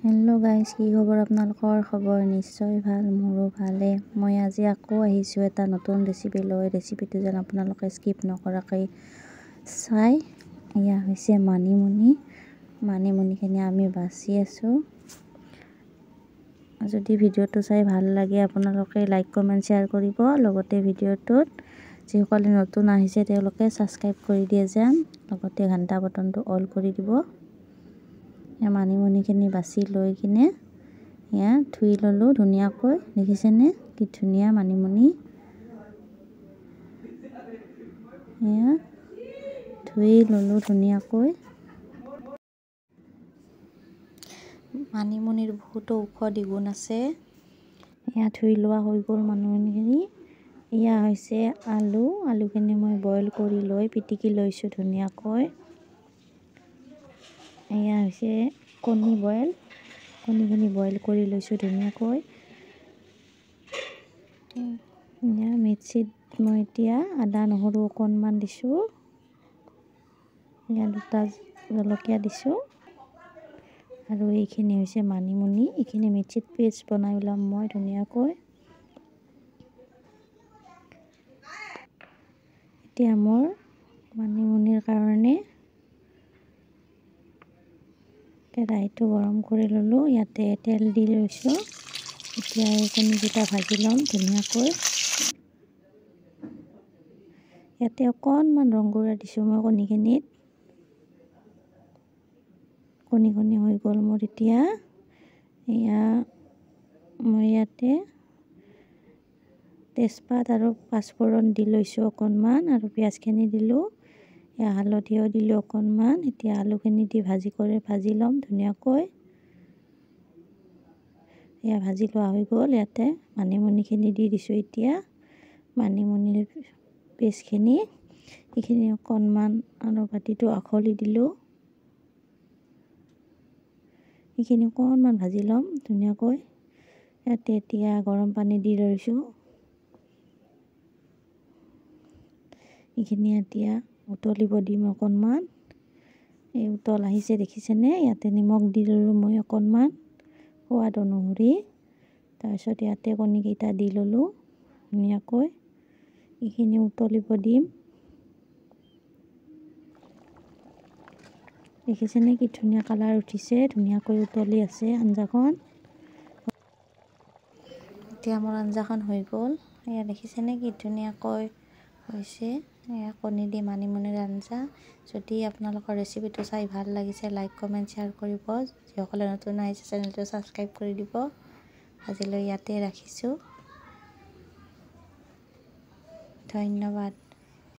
Hello' guys, কি খবৰ আপোনালোকৰ? খবৰ নিশ্চয় ভাল, মোৰো ভালে। মই আজি আকৌ আহিছোঁ এটা নতুন ৰেচিপি লৈ। ৰেচিপিটো যেন আপোনালোকে স্কিপ নকৰাকৈ চাই। এয়া হৈছে মানিমুনি। মানিমুনিখিনি আমি বাছি আছোঁ। যদি ভিডিঅ'টো চাই ভাল লাগে আপোনালোকে লাইক, কমেণ্ট, শ্বেয়াৰ কৰিব। লগতে ভিডিঅ'টোত যিসকলে নতুন আহিছে তেওঁলোকে ছাবস্ক্ৰাইব কৰি দিয়ে যেন, লগতে ঘণ্টা বটনটো অল কৰি দিব। মানিমুনিখিনি বাছি লৈ কিনে এয়া ধুই ল'লোঁ ধুনীয়াকৈ। দেখিছেনে কি ধুনীয়া মানিমুনি? এয়া ধুই ল'লোঁ ধুনীয়াকৈ। মানিমুনিৰ বহুতো ঔষধি গুণ আছে। এয়া ধুই লোৱা হৈ গ'ল মানিমুনিখিনি। এয়া হৈছে আলু। আলুখিনি মই বইল কৰি লৈ পিটিকি লৈছোঁ ধুনীয়াকৈ। এয়া হৈছে কণী বইল। কণীখিনি বইল কৰি লৈছোঁ ধুনীয়াকৈ। এয়া মিক্সিত মই এতিয়া আদা নহৰু অকণমান দিছোঁ। এয়া দুটা জলকীয়া দিছোঁ। আৰু এইখিনি হৈছে মানিমুনি। এইখিনি মিক্সিত পেষ্ট বনাই ল'ম মই ধুনীয়াকৈ। এতিয়া মোৰ মানিমুনিৰ কাৰণে কেৰাহীটো গৰম কৰি ল'লোঁ। ইয়াতে তেল দি লৈছোঁ। এতিয়া এই কণীকেইটা ভাজি ল'ম ধুনীয়াকৈ। ইয়াতে অকণমান ৰং গুড়া দিছোঁ মই কণীখিনিত। কণী কণী হৈ গ'ল মোৰ এতিয়া। এয়া মই ইয়াতে তেজপাত আৰু পাঁচফোৰণ দি লৈছোঁ অকণমান, আৰু পিঁয়াজখিনি দিলোঁ। এয়া হালধিও দিলোঁ অকণমান। এতিয়া আলুখিনি দি ভাজি ল'ম ধুনীয়াকৈ। এয়া ভাজি লোৱা হৈ গ'ল। ইয়াতে মানিমুনিখিনি দি দিছোঁ এতিয়া। মানিমুনিৰ পেষ্টখিনি এইখিনি অকণমান আৰু বাতিটো আখলি দিলোঁ। এইখিনি অকণমান ভাজি ল'ম ধুনীয়াকৈ। ইয়াতে এতিয়া গৰম পানী দি লৈছোঁ। এইখিনি এতিয়া উতলিব দিম অকণমান। এই উতল আহিছে দেখিছেনে? ইয়াতে নিমখ দি ল'লোঁ মই অকণমান সোৱাদ অনুসৰি। তাৰপিছত ইয়াতে কণীকেইটা দি ল'লোঁ ধুনীয়াকৈ। এইখিনি উতলিব দিম। দেখিছেনে কি ধুনীয়া কালাৰ উঠিছে? ধুনীয়াকৈ উতলি আছে আঞ্জাখন। এতিয়া মোৰ আঞ্জাখন হৈ গ'ল। এয়া দেখিছেনে কি ধুনীয়াকৈ হৈছে? এয়া কণী দি মানিমুনিৰ আঞ্জা। যদি আপোনালোকৰ ৰেচিপিটো চাই ভাল লাগিছে লাইক, কমেণ্ট, শ্বেয়াৰ কৰিব। যিসকলে নতুন আহিছে চেনেলটো ছাবস্ক্ৰাইব কৰি দিব। আজিলৈ ইয়াতে ৰাখিছোঁ। ধন্যবাদ।